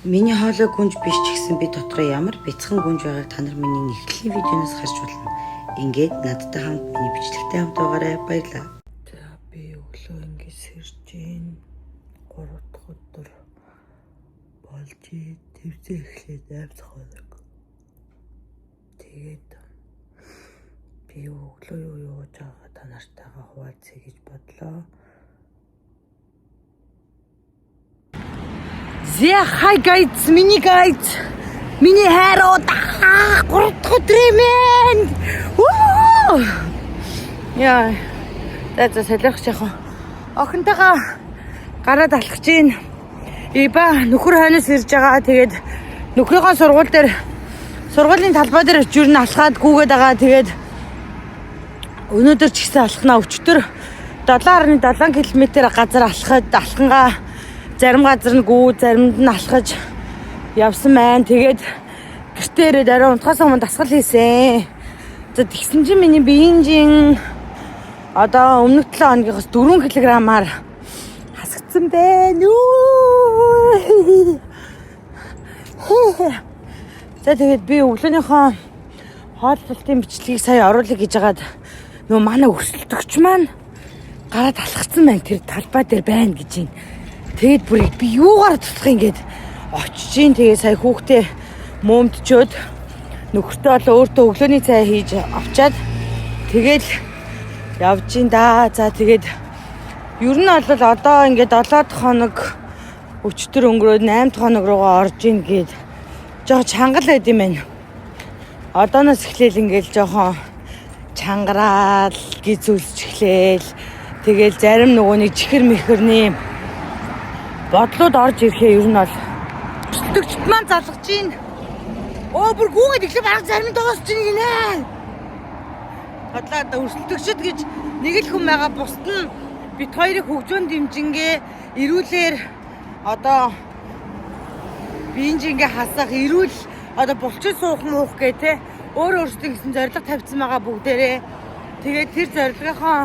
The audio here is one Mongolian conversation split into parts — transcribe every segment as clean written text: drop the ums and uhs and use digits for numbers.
Миний хоолой гүнж биш ч гэсэн би дотроо ямар бяцхан гүнж байгааг та нар миний эхлэлийн видеоноос харж болно. Ингээд надтай хамт миний бичлэгтэй хамт байгаарай. Баярлалаа. За, би өглөө ингэж сэрж гин 3 дахь өдөр болж тэмцээ эхлээд 8 хоног. Тэгээд би өглөө юу юуж байгаагаа та нартайгаа хуваалцъя гэж бодлоо. За, hi guys, миний guys. Миний хайрууд, 3 дахь өдөр юм ээ. Үу! Яа. За, солиох яах вэ? Охинтойгоо гараад алхаж гин. Иба нөхөр хойноос ирж байгаа. Тэгээд нөхрийнхөө сургууль дээр, сургуулийн талбай дээр очир нь алхаад гүгээд байгаа. Тэгээд өнөөдөр ч гэсэн алхнаа. Өчтөр 7.7 км газар алхаад, алхангаа зарим газар нь гүү, заримд нь алхаж явсан байна. Тэгээд гэртээ ирээд арай унтахаас өмнө дасгал хийсэн. За, тэгсэн чинь миний биеийн жин одоо өмнөх 7 хоногоос 4 кг-аар хасагдсан байна. Үу. За, тэгээд би өглөөнийхөө хооллолтын бичлэгийг сая оруулах гэж хагаад нөө манай өрсөлдөгч маань гараад алхацсан байна. Тэр талбай дээр байна гэж юм. Тэгээд бүр би юугаар туслах юм гээд очиж гин. Тэгээд сая хүүхдээ мөөмдчөөд, нөхөртөө бол өөртөө өглөөний цай хийж авчаад тэгээд явж гин да. За, тэгээд ер нь бол одоо ингээд 7 хоног өчтөр өнгөрөөд 8 хоног руугаа орж ийн гээд жоо чангал байд юм байна. Одооноос эхлээл ингээл жоохон чангараал, гизүүлж эхлээл, тэгэл зарим нөгөө нэг чихэр мэхэрний бодлууд орж ирэхээ ер нь бол өрсөлдөгчд маань залгаж гин. Өө, бүр гүүгээд эхлэх бараг зарим дуусч гин гинэ. Бодлоо одоо өрсөлдөгчд гэж нэг л хүн байгаа, бусд нь бит хоёрыг хөгжөөн дэмжингээ эрүүлэр одоо биеийн жингээ хасах, эрүүл одоо булчин суух муух гэ те өөр өөрсдөө гэсэн зорилго тавьсан байгаа бүгдээрээ. Тэгээд тэр зорилгынхоо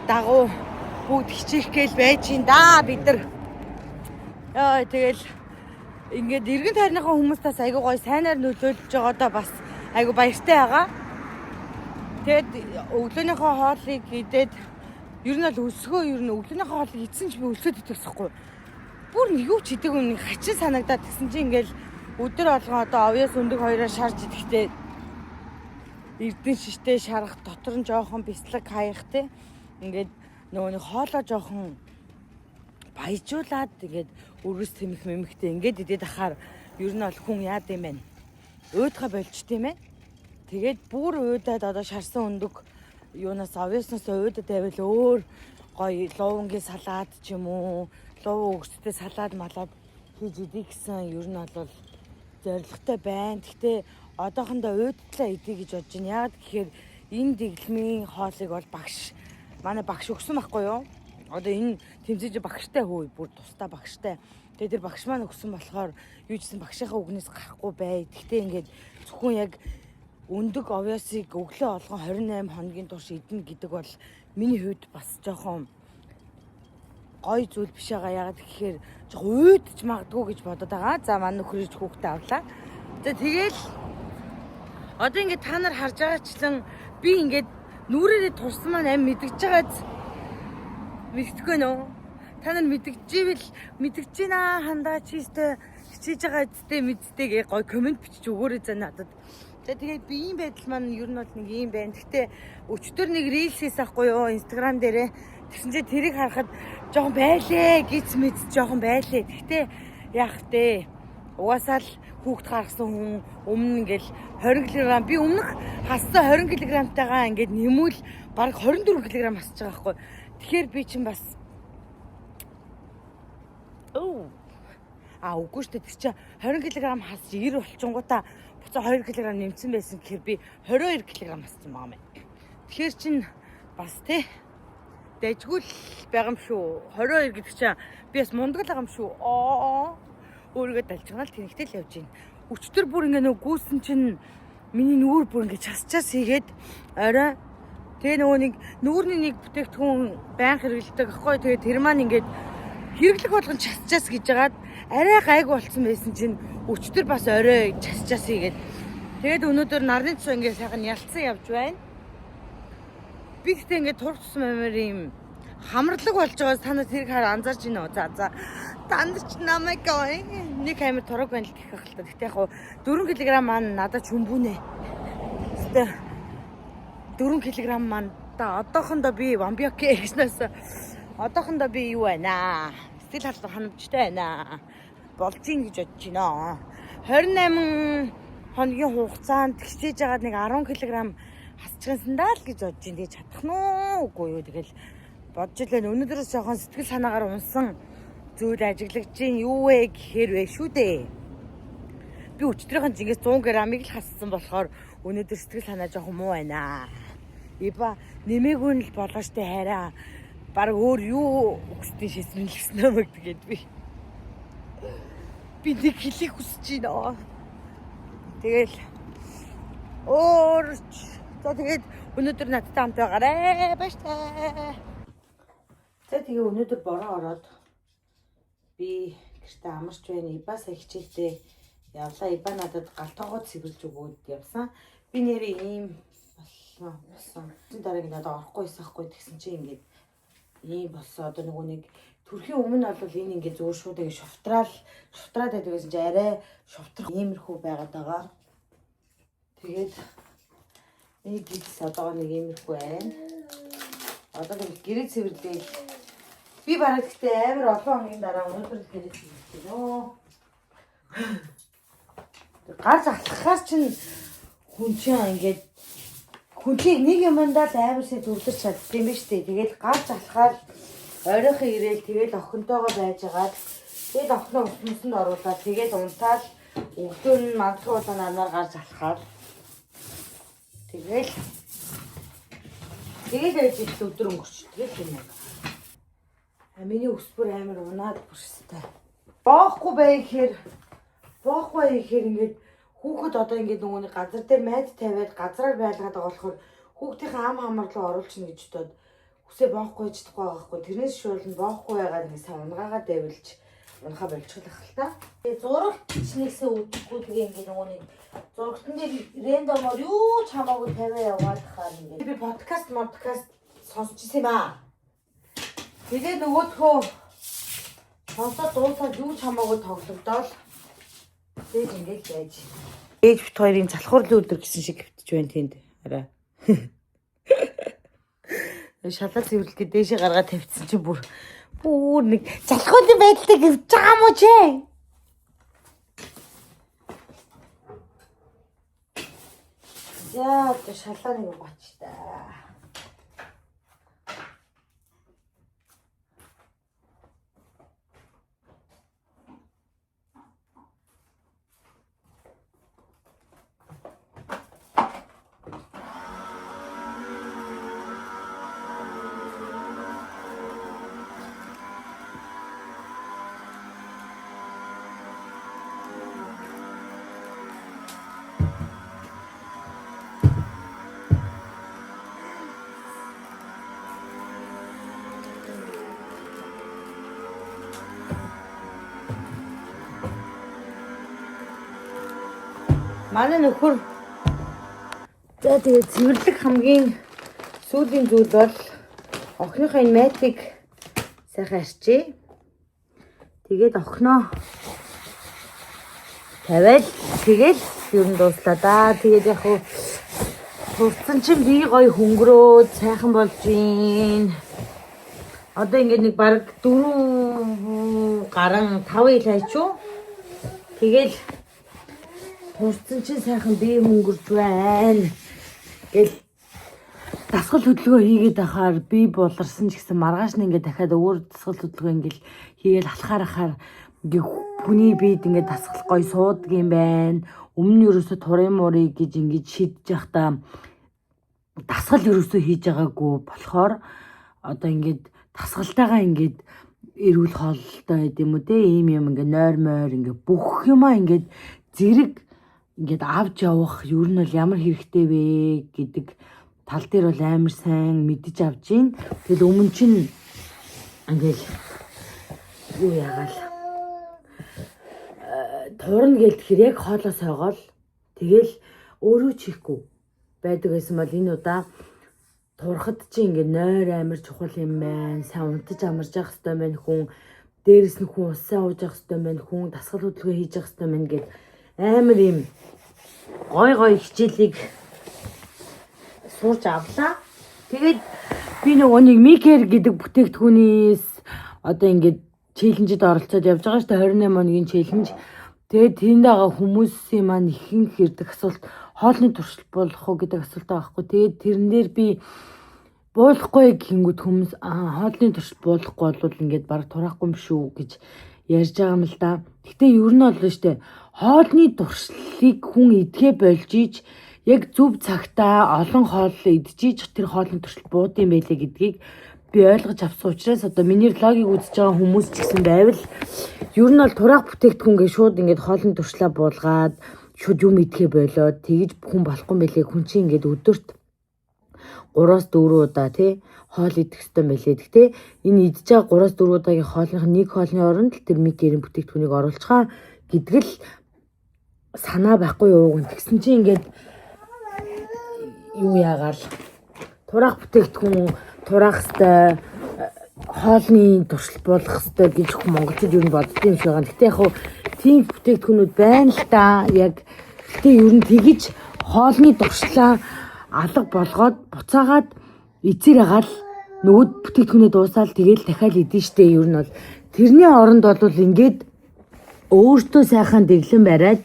дагуу бүгд хичээх гээл байж ин да бид нар. Яа, тэгэл ингээд эргэн тойрныхоо хүмүүст бас айгуу гоё сайнаар нөлөөлж байгаадаа бас айгуу баяртай байгаа. Тэгээд өглөөнийхөө хоолыг идээд ер нь бол өсгөө, ер нь өглөөнийхөө хоолыг идсэн ч би өлсөд идэвсэхгүй. Бүр нэг юу ч идэг юм, нэг хачин санагдаад, тэгсэн чинь ингээл өдөр болгон одоо овёос өндөг хоёроо шарж идэхтэй эрдэн шиштэй шарах, дотор нь жоохон бислэг хаях те, ингээд нөгөө нэг хоолоо жоохон баяжуулаад, ингээд өргөс тэмэх мэмхтэй ингээд идээд ахаар ер нь бол хүн яад юм бэ? Уйдгаа болчт юм байна. Тэгээд бүр уйдаад одоо шарсан өндөг юунаас овёсноос уйдаад байвал өөр гоё луувангийн салаад ч юм уу, лууван өгсөдтэй салаад малаад хийж идэх гэсэн ер нь бол зорилготой байна. Гэхдээ одоохондоо уйдлаа идэ гэж бодож байна. Яг гэхээр энэ дэглэмийн хоолыг бол багш, манай багш өгсөн байхгүй юу? Одоо энэ тэмцээж багштай хөө бүр тусдаа багштай. Тэгээ тэр багш маань өгсөн болохоор юу ч гэсэн багшийнхаа үгнээс гарахгүй бай. Гэхдээ ингээд зөвхөн яг өндөг овёсыг өглөө болгон 28 хоногийн турш идэнэ гэдэг бол миний хувьд бас жоохон гоё зүйл биш байгаа. Ягаад гэхээр жоохон уйдч магадгүй гэж бодод байгаа. За, манай нөхөр ирж хүүхдээ авлаа. За, тэгэл одоо ингээд та нар харж байгаачлан би ингээд нүрээрээ турсан маань ам мэдгэж байгааз мэддэхгүй нөө. Та нар мэдгэж мэдгэж байна, хандаа чистэй хичээж байгаа үсттэй мэдтэйгээ гоё comment бичиж өгөөрэй за надад. За, тэгээд биеийн байдал маань ер нь бол нэг юм байна. Гэхдээ өчтөр нэг reels хийсэн ахгүй юу Instagram дээрээ. Тэгсэн чинь тэрийг харахад жоохон байлээ, гиц мэд жоохон байлээ. Гэхдээ яах вэ? Угаасаа л хүүхд гаргасан хүн өмнө ингээл 20 кг, би өмнөх хассан 20 кг-тайгаа ингээд нэмвэл бараг 24 кг хасаж байгаа байхгүй. Тэгэхээр би чинь бас Өө. А, үгүй шүү дээ. Тэр чинь 20 кг хасж 90 болчингуудаа буцаа 2 кг нэмсэн байсан гэхээр би 22 кг хассан байгаа юм. Тэгэхээр чин бас те дажгүй л байгаа юм шүү. 22 гэдэг чинь би бас мундаг л байгаа юм шүү. Аа. Өөрийгөө далжгаал тэнэгтэл л явж байна. Өчтөр бүр ингээ нөгөө гүйсэн чинь миний нүүр бүр ингээ час час хийгээд орой. Тэгээ нөгөө нэг нүүрний нэг бүтээгдэхүүн байнга хэрэглэдэг аахгүй. Тэгээ тэр маань ингээд Хэрэглэх болгон часчаас гэж жагаад арай гайгүй болсон байсан чинь өчтөр бас орой часчаас хийгээд тэгээд өнөөдөр нарны цус ингээд сайхан ялцсан явж байна. Би гэхдээ ингээд турх тусам амар юм хамарлаг болж байгаас та нар тэрийг хараа анзаарч байна уу? За за. Танд ч намайг ой. Нэг амар тураг байна л гэх байх л та. Гэхдээ яг 4 кг маань надад чүмбүнэ. Гэтэ 4 кг маань та одоохондоо би вамбиоке гэснээс одоохондоо би юу байна? Сэтгэл ханамжтай ханамжтай байна. Болж ийн гэж бодож байна. 28 хоногийн хугацаанд хичээж байгаад нэг 10 кг хасчихсан даа л гэж бодож байна. Тэгээ чадах нь уу үгүй юу тэгэл бодож л байна. Өнөөдрөөс жоохон сэтгэл санаагаар унсан зүйл ажиглагдж чинь юу вэ гэхээр вэ шүү дээ. Би өчтөрийнхэн жингээс 100 г-ыг л хассан болохоор өнөөдөр сэтгэл санаа жоохон муу байна. Иба нэмээгүй нь л болооштой хайраа. Бараг өөр юу хүсдэн шийсэн л гэсэн намайг тэгээд би. Би нэг хэлийг хүсэж байна. Тэгэл өөр за тэгээд өнөөдөр надтай хамт байгаарэ. Баяртай. За тэгээ өнөөдөр бороо ороод би гэртээ амарч байна. Иба сая хичээлдээ явлаа. Иба надад гал тогоо цэвэрлж өгөөд явсан. Би нэрээ ийм болсон болсон. Тэр дараагийн надад орохгүй байсахгүй тэгсэн чинь ингээд ийм болсон. Одоо нөгөө нэг төрхийн өмнө бол энэ ингээд зөөр шууд ингээд шувтраал шувтраад байдаг гэсэн чинь арай шувтрах иймэрхүү байгаад байгаа. Тэгээд нэг гидс одоо нэг иймэрхүү байна. Одоо нэг гэрээ цэвэрлээл. Би бараг гэхдээ амар олон хоногийн дараа өнөөдөр л гэрээ цэвэрлэх нөө. Гарч алхахаар чинь хүн чинь ингээд хүн чинь нэг юмдаа л амар сайн төвлөрч чаддсан юм биш үү? Тэгэл гарч алхахаар ойрынхон ирээл тэгэл охинтойгоо байжгаад тэгэл охиноо усмсанд оруулаад тэгэл унтаал өглөө нь мандах улаан арнаар гарч алхахаар тэгэл тэгэл байж ил өдөр өнгөрч тэгэл юм байна. А миний өс бүр амар унаад бүрстэй. Боохгүй бай гэхээр боохгүй бай гэхээр ингээд хүүхэд одоо ингээд нөгөө нэг газар дээр майд тавиад газраар байлгаад байгаа болохоор хүүхдийнхээ ам хамар руу оруулчихна гэж бодоод үсээ боохгүй байж чадахгүй байгаа хгүй. Тэрнээс шуулна боохгүй байгаад ингээд сайн унгаагаад байвалж унахаа болчихлох л та. Тэгээ зурагт ч нэгсээ үдэхгүй тэгээ ингээд нөгөө нэг зурагтан дээр рандомор юу ч хамаагүй тавиа яваад хаа ингээд. Би подкаст сонсч ирсэн юм аа. Тэгээ нөгөөдхөө сонсоод дуусаад юу ч хамаагүй тоглогдоол тэгээд ингээд байж. Ээж бит хоёрын залхуурлын өдөр гэсэн шиг хөвтөж байна тэнд. Арай. Шалаа цэвэрлэгээ дээшээ гаргаад тавьчихсан чинь бүр нэг залхуурлын байдалтай гівж байгаа юм уу чи? За одоо шалаа нэг гоч та. Манай нөхөр за тэгээд цэвэрлэх хамгийн сүүлийн зүйл бол охиныхоо энэ майтыг сайхан арчээ. Тэгээд охиноо тавиал тэгэл ер нь дууслаа да. Тэгээд яг хуу турцсан чинь би гоё хөнгөрөөд сайхан болж гин. Одоо ингээд нэг бараг 4 гарan 5 ил хайчуу. Тэгэл турцсан чинь сайхан бие хөнгөрж байна. Гэл дасгал хөдөлгөөн хийгээд ахаар би буларсан ч гэсэн маргааш нь ингээд дахиад өөр дасгал хөдөлгөөн ингээд хийгээл алхаар ахаар ингээд хүний биед ингээд дасгал гоё суудаг юм байна. Өмнө нь ерөөсө турын мурыг гэж ингээд шидэж явахдаа дасгал ерөөсөө хийж байгаагүй болохоор одоо ингээд дасгалтайгаа ингээд эрүүл хооллолтой байд юм уу те ийм юм ингээд нойр мойр ингээд бүх юмаа ингээд зэрэг ингээд авч явах ер нь бол ямар хэрэгтэй вэ гэдэг тал дээр бол амар сайн мэдэж авч гин. Тэгэл өмнө чинь ингээд Юу яагаал турна гээл тэгэхээр яг хоолоо сойгоол тэгэл өөрөө ч хийхгүй байдаг байсан бол энэ удаа турахад чи ингээ нойр амар чухал юм байна. Сайн унтаж амарч явах хэрэгтэй байна хүн. Дээрэс нь хүн ус сайн ууж явах хэрэгтэй байна хүн. Дасгал хөдөлгөөн хийж явах хэрэгтэй байна гэд амар юм гой гой хичээлийг сурч авлаа. Тэгээд би нөгөө нэг Микер гэдэг бүтээгдэхүүнээс одоо ингээд challenge д оролцоод явж байгаа шүү дээ, 28 хоногийн challenge. Тэгээд тэнд байгаа хүмүүсийн маань ихэнх ирдэг асуулт хоолны туршилт болох уу гэдэг асуулт байгаа байхгүй. Тэгээд тэрэн дээр би буулахгүй гингүүд хүмүүс аа, хоолны туршилт буулахгүй бол ингээд баг тураахгүй юм шүү гэж ярьж байгаа юм л да. Гэтэ ер нь бол шүү дээ, хоолны туршлыг хүн идэхэ болж иж яг зөв цагтаа олон хоол идчихийж тэр хоолны туршилт бууд юм байлээ гэдгийг би ойлгож авсан учраас одоо миний vlog ийг үзэж байгаа хүмүүс ч гэсэн байвал ер нь бол тураах бүтээгдэхүүн гэж шууд ингээд хоолны туршлаа буулгаад шууд юм идэхэ болоод тэгж хүн болохгүй юм байлээ. Хүн чинь ингээд өдөрт 3-аас 4 удаа тий хоол идэх хэрэгтэй байлээ. Гэхдээ энэ идж байгаа 3-аас 4 удаагийн хоолных нь нэг хоолны оронд л тэр мигэрийн бүтээгдэхүүнийг оруулчихаа гэдэг л санаа байхгүй юу. Тэгсэн чинь ингээд юу яагаал тураах бүтээгдэхүүн тураах хэвээр, хоолны туршилт болох хэвээр гэж хүн монголчууд ер нь боддог юм шиг байгаа. Гэтэ яг хуу тийм бүтээгдэхүүнүүд байна л да. Яг гэтэ ер нь тэгэж хоолны туршлаа алга болгоод буцаагаад эзэр агаал нөгөө бүтээгдэхүүнээ дуусаал тэгэл дахиад идэн штэ. Ер нь бол тэрний оронд бол ингээд өөртөө сайхан дэглэн бариад,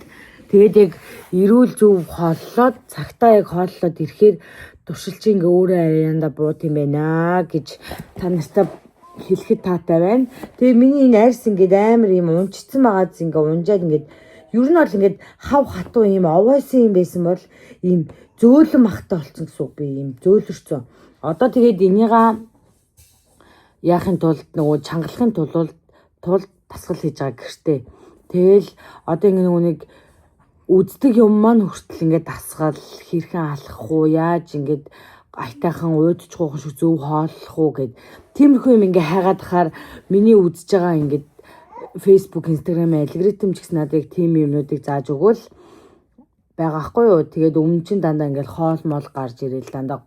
тэгээд яг эрүүл зөв хооллоод, цагтаа яг хооллоод ирэхээр туршилч ингээ өөрөө арьяанда бууд юм байна гэж та нартай хэлэхэд таатай байна. Тэгээ миний энэ арьс ингээд амар юм унчсан байгааз ингээ унжаад, ингээд ер нь бол ингээд хав хатуу юм овоойсон юм байсан бол ийм зөөлөн махтай болсон гэсэн үг, би ийм зөөлөрцөн. Одоо тэгээд энийга яахын тулд, нөгөө чангалахын тулд дасгал хийж байгаа гэртээ. Тэгэл одоо ингэ нөгөө нэг үздэг юм маань хүртэл ингээд дасгал хэрхэн алхах уу, яаж ингээд аятайхан уудчих шиг зөв хооллох уу гэд тиймэрхүү юм ингээ хайгаад хахаар миний үзэж байгаа ингээд Facebook, Instagram алгоритм ч гэсэн надад тийм юмнуудыг зааж өгвөл байгаа хгүй юу. Тэгээд өмнө чинь дандаа ингээл хоол мол гарч ирэл, дандаа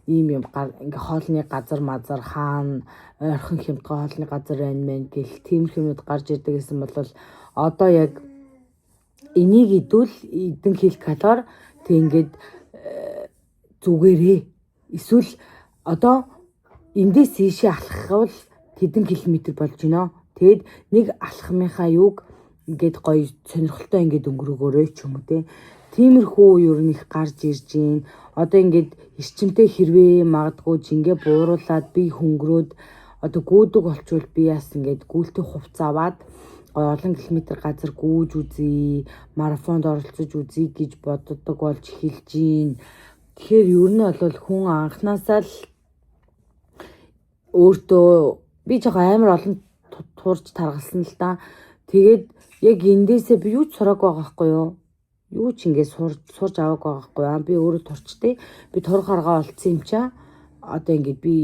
ийм юм ингээ хоолны газар мазар хаана ойрхон хямдхан хоолны газар байна мэн гэл тиймэрхүү юмнууд гарч ирдэг гэсэн бол одоо яг энийг идвэл эдэн кил калори, тэг ингээд зүгээрээ эсвэл одоо эндээс ийшээ алхах бол тэдэн километр болж байна. Тэгэд нэг алхмынхаа юг ингээд гоё сонирхолтой ингээд өнгөрөөгөөрэй ч юм уу те. Тиймэрхүү ер нь их гарч ирж гин. Одоо ингээд эрчимтэй хэрвээ магадгүй жингээ бууруулад би хөнгөрөөд одоо гүйдэг болчвол би яас ингээд гүйлтийн хувцас аваад гоё олон километр газар гүйж үзье, марафонд оролцож үзье гэж боддог болж эхэлж гин. Тэгэхээр ер нь бол хүн анханасаа л өөртөө би жоохон амар олон турж таргалсан л да. Тэгээд яг эндээсээ би юу ч сураагүй байгаа байхгүй юу? Юу ч ингээд сурж аваагүй байгаа байхгүй юу? Би өөрөө турчдээ. Би турх аргаа олцсон юм чаа. Одоо ингээд би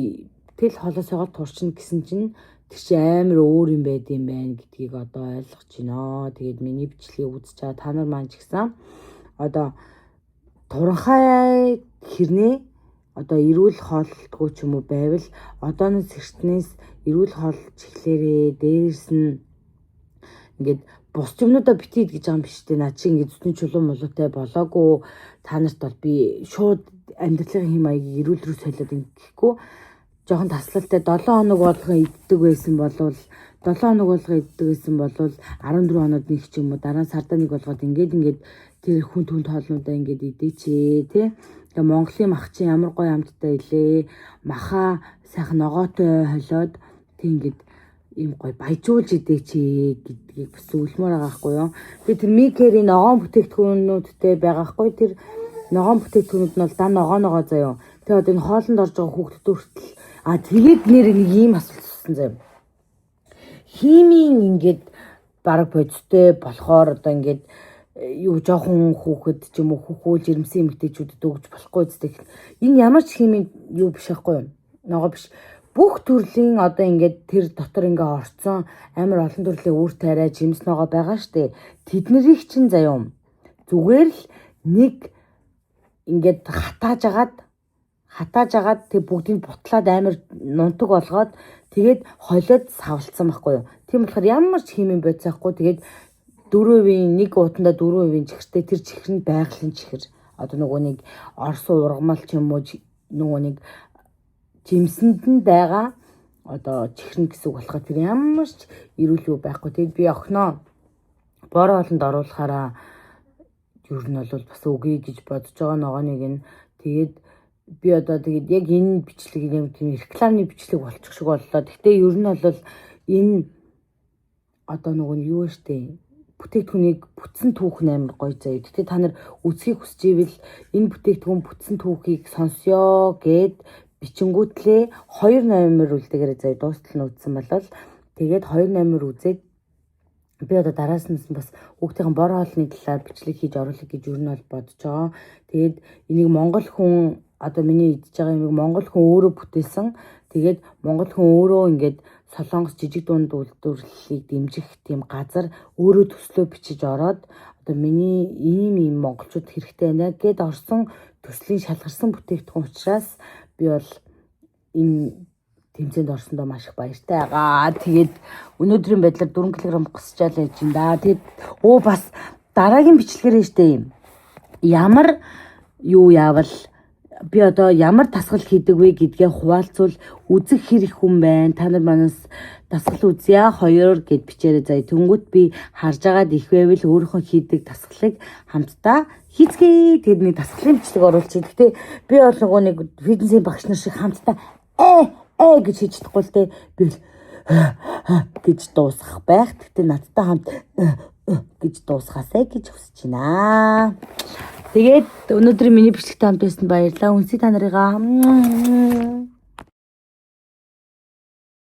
тэл холоосойгоо турчна гэсэн чинь тэр чи амар өөр юм байд юм байна гэдгийг одоо ойлгож байна. Тэгээд миний бичлэгийг үзэж байгаа та нар маань ч гэсэн одоо туранхай хэрнээ одоо эрүүл хооллолтгүй ч юм уу байвал одооноос эртнээс эрүүл хооллож эхлээрээ. Дээрээс нь ингээд бус юмнуудаа бити ид гэж байгаа юм биш үү? Наа чи ингээд зүтний чулуу мулуутай болоогүй, та нарт бол би шууд амьдралын хэм маягийг эрүүл рүү солиод ингэхгүй жоохон таслалтай. 7 хоног болгон иддэг байсан болвол, 7 хоног болгон иддэг байсан болвол 14 хоноод нэг ч юм уу, дараа нь сардаа нэг болгоод ингээд тэр хүн түнд хоолнуудаа ингээд идээч тий. Тэгээ Монголын мах чинь ямар гоё амттай илээ. Маха сайхан ногоотой холиод тэг ингээд ийм гоё баяжуулж идээч гэдгийг бас зөвлөмөр байгаа байхгүй юу. Тэгээ тэр Микерийн ногоон бүтээгдэхүүнүүдтэй байгаа байхгүй. Тэр ногоон бүтээгдэхүүнүүд нь бол дан ногоо ногоо заяо. Тэгээ одоо энэ хоолнд орж байгаа хүүхдэд хүртэл тэгээд нэр нэг ийм асуулт асуусан заяо. Химийн ингээд бараг бодистой болохоор одоо ингээд юу жоохон хүүхэд ч юм уу хүүхүүл жирэмсэн эмэгтэйчүүдэд өгч болохгүй зү. Энэ ямар ч химийн юу биш байхгүй юу? Ногоо биш. Бүх төрлийн одоо ингээд тэр дотор ингээ орцсон амар олон төрлийн үр тариа жимс ногоо байгаа штэ. Тэднэрийг чинь заяа зүгээр л нэг ингээд хатааж агаад тэг бүгдийг бутлаад амар нунтаг болгоод, тэгээд холиод савлцсан байхгүй юу. Тийм болохоор ямар ч химийн бодис байхгүй. Тэгээд 4%, нэг уутандаа 4% чихэртэй, тэр чихэр нь байгалийн чихэр. Одоо нөгөө нэг орсон ургамал ч юм уу, нөгөө нэг жимсэнд нь байгаа одоо чихрэн гэсэн үг болохоор тэр ямар ч эрүүл юу байхгүй. Тэгээд би охиноо бор хоолонд оруулахаараа ер нь бол бас үгүй гэж бодож байгаа ногооныг нь. Тэгээд би одоо тэгээд яг энэ бичлэг юм, тийм рекламны бичлэг болчих шиг боллоо. Гэхдээ ер нь бол энэ одоо нөгөө нь юу штэ, бүтээгдэхүүнийг бүтсэн түүх нь амар гоё заяа. Гэхдээ та нар үзхийг хүсэж ивэл энэ бүтээгдэхүүн бүтсэн түүхийг сонсёо гэд бичингүүтлээ хоёр номер үлдээгээрэй заяа. Дуустал нь үзсэн болол тэгээд хоёр номер үзээд, би одоо дараас нь бас хүүхдийн бор хоолны талаар бичлэг хийж оруулах гэж ер нь бол бодож байгаа. Тэгээд энийг монгол хүн, одоо миний идж байгаа юмыг монгол хүн өөрөө бүтээсэн. Тэгээд монгол хүн өөрөө ингээд Солонгос жижиг дунд үйлдвэрлэлийг дэмжих тийм газар өөрөө төслөө бичиж ороод, одоо миний ийм ийм монголчууд хэрэгтэй байна гэд орсон төслийн шалгарсан бүтээгдэхүүн учраас би бол энэ тэмцээнд орсондоо маш их баяртай байгаа. Тэгээд өнөөдрийн байдлаар 4 кг госчаал байж ин да. Тэгээд бас дараагийн бичлэгээрээ штэ юм. Ямар юу яавал би одоо ямар дасгал хийдэг вэ гэдгээ хуваалцвал үзэх хэрэг хүн байна. Та нар манаас дасгал үзье хоёр гэд бичээрэй заяа. Тэнгүүт би харж агаад их байвал өөрийнхөө хийдэг дасгалыг хамтдаа хийцгээе. Тэгээд нэг дасгалын бичлэг оруулчих. Гэхдээ би бол нөгөө нэг фитнесийн багш нар шиг хамтдаа э э гэж хийж чадахгүй л те. Би л гэж дуусгах байх. Гэхдээ надтай хамт гэж дуусгаасай гэж хүсэж байна. Тэгээд өнөөдрийн миний бичлэгтэй хамт байсан баярлалаа. Үнсий та нарыгаа.